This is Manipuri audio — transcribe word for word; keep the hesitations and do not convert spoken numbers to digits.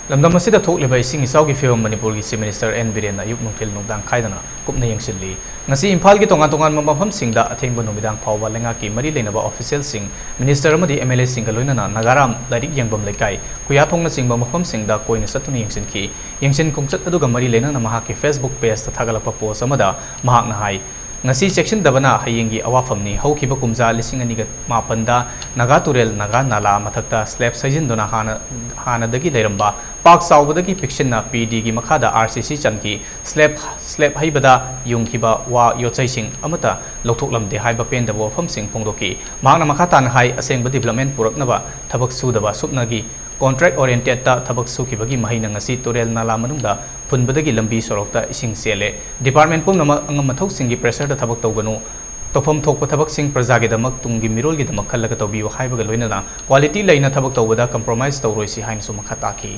ꯂꯝꯗꯝ ꯑꯁꯤꯗ ꯊꯣꯛꯂꯤꯕ ꯏꯁꯤꯡ ꯏꯆꯥꯎꯒꯤ ꯐꯤꯕꯝ ꯃꯅꯤꯄꯨꯔꯒꯤ Chief Minister ꯑꯦꯟ ꯕꯤꯔꯦꯟꯅ ꯑꯌꯨꯛ ꯅꯨꯡꯊꯤꯜ ꯅꯨꯡꯗꯥꯡ ꯈꯥꯏꯗꯅ ꯀꯨꯞꯅ ꯌꯦꯡꯁꯤꯜꯂꯤ꯫ ꯉꯁꯤ ꯏꯝꯐꯥꯜꯒꯤ ꯇꯣꯉꯥꯟ ꯇꯣꯉꯥꯟꯕ ꯃꯐꯝꯁꯤꯡꯗ ꯑꯊꯦꯡꯕ ꯅꯨꯃꯤꯗꯥꯡ ꯐꯥꯎꯕ ꯂꯩꯉꯥꯛꯀꯤ ꯃꯔꯤ ꯂꯩꯅꯕ officialꯁꯤꯡ, minister ꯑꯃꯗꯤ MLAꯁꯤꯡꯒ ꯂꯣꯏꯅꯅ ꯅꯥꯒꯥꯔꯥꯝ ꯂꯥꯏꯔꯤꯛ ꯌꯦꯡꯐꯝ ꯂꯩꯀꯥꯏ, ꯈꯨꯌꯥꯊꯣꯡꯅꯆꯤꯡꯕ ꯃꯐꯝꯁꯤꯡꯗ ꯀꯣꯏꯅ ꯆꯠꯇꯨꯅ ꯌꯦꯡꯁꯤꯟꯈꯤ꯫ ꯌꯦꯡꯁꯤꯟ ꯈꯣꯡꯆꯠ ꯑꯗꯨꯒ ꯃꯔꯤ ꯂꯩꯅꯅ ꯃꯍꯥꯛꯀꯤ Facebook pageꯇ ꯊꯥꯒꯠꯂꯛꯄ post ꯑꯃꯗ ꯃꯍꯥꯛꯅ ꯍꯥꯏ, ꯉꯁꯤ ꯆꯦꯛꯁꯤꯟꯗꯕꯅ ꯍꯌꯦꯡꯒꯤ ꯑꯋꯥꯐꯝꯅꯤ꯫ ꯍꯧꯈꯤꯕ ꯀꯨꯝꯖꯥ ꯂꯤꯁꯤꯡ ꯑꯅꯤꯒ ꯃꯥꯄꯟꯗ ꯅꯥꯒꯥ ꯇꯨꯔꯦꯜ ꯅꯥꯒꯥ ꯅꯥꯂꯥ ꯃꯊꯛꯇ slab ꯁꯩꯖꯤꯟꯗꯨꯅ ꯍꯥꯟꯅ, ꯍꯥꯟꯅꯗꯒꯤ ꯂꯩꯔꯝꯕ ꯄꯥꯛ ꯆꯥꯎꯕꯗꯒꯤ ꯄꯤꯛꯁꯤꯟꯅ PDꯒꯤ ꯃꯈꯥꯗ RCC ꯆꯟꯈꯤ꯫ Slab, slab ꯍꯩꯕꯗ ꯌꯨꯡꯈꯤꯕ ꯋꯥ ꯌꯣꯠꯆꯩꯁꯤꯡ ꯑꯃꯠꯇ ꯂꯧꯊꯣꯛꯂꯝꯗꯦ ꯍꯥꯏꯕ ꯄꯦꯟꯗꯕ ꯋꯥꯐꯝꯁꯤꯡ ꯐꯣꯡꯗꯣꯛꯈꯤ꯫ ꯃꯍꯥꯛꯅ ꯃꯈꯥ ꯇꯥꯅ ꯍꯥꯏ, ꯑꯁꯦꯡꯕ development ꯄꯨꯔꯛꯅꯕ ꯊꯕꯛ ꯁꯨꯗꯕ ꯁꯨꯞꯅꯒꯤ contract orientedꯇ ꯊꯕꯛ ꯁꯨꯈꯤꯕꯒꯤ ꯃꯍꯩꯅ ꯉꯁꯤ ꯇꯨꯔꯦꯜ ꯅꯥꯂꯥ ꯃꯅꯨꯡꯗ ꯐꯨꯟꯕꯗꯒꯤ ꯂꯝꯕꯤ ꯁꯣꯔꯣꯛꯇ ꯏꯁꯤꯡ ꯆꯦꯜꯂꯦ꯫ Department ꯄꯨꯝꯅꯃꯛ ꯑꯉꯝ ꯑꯊꯧꯁꯤꯡꯒꯤ pressureꯗ ꯊꯕꯛ ꯇꯧꯒꯅꯨ꯫ ꯇꯧꯐꯝ ꯊꯣꯛꯄ ꯊꯕꯛꯁꯤꯡ ꯄ꯭ꯔꯖꯥꯒꯤꯗꯃꯛ ꯇꯨꯡꯒꯤ ꯃꯤꯔꯣꯜꯒꯤꯗꯃꯛ ꯈꯜꯂꯒ ꯇꯧꯕꯤꯌꯨ ꯍꯥꯏꯕꯒ ꯂꯣꯏꯅꯅ quality ꯂꯩꯅ ꯊꯕꯛ ꯇꯧꯕꯗ compromise ꯇꯧꯔꯣꯏꯁꯤ ꯍꯥꯏꯅꯁꯨ ꯃꯈꯥ ꯇꯥꯈꯤ꯫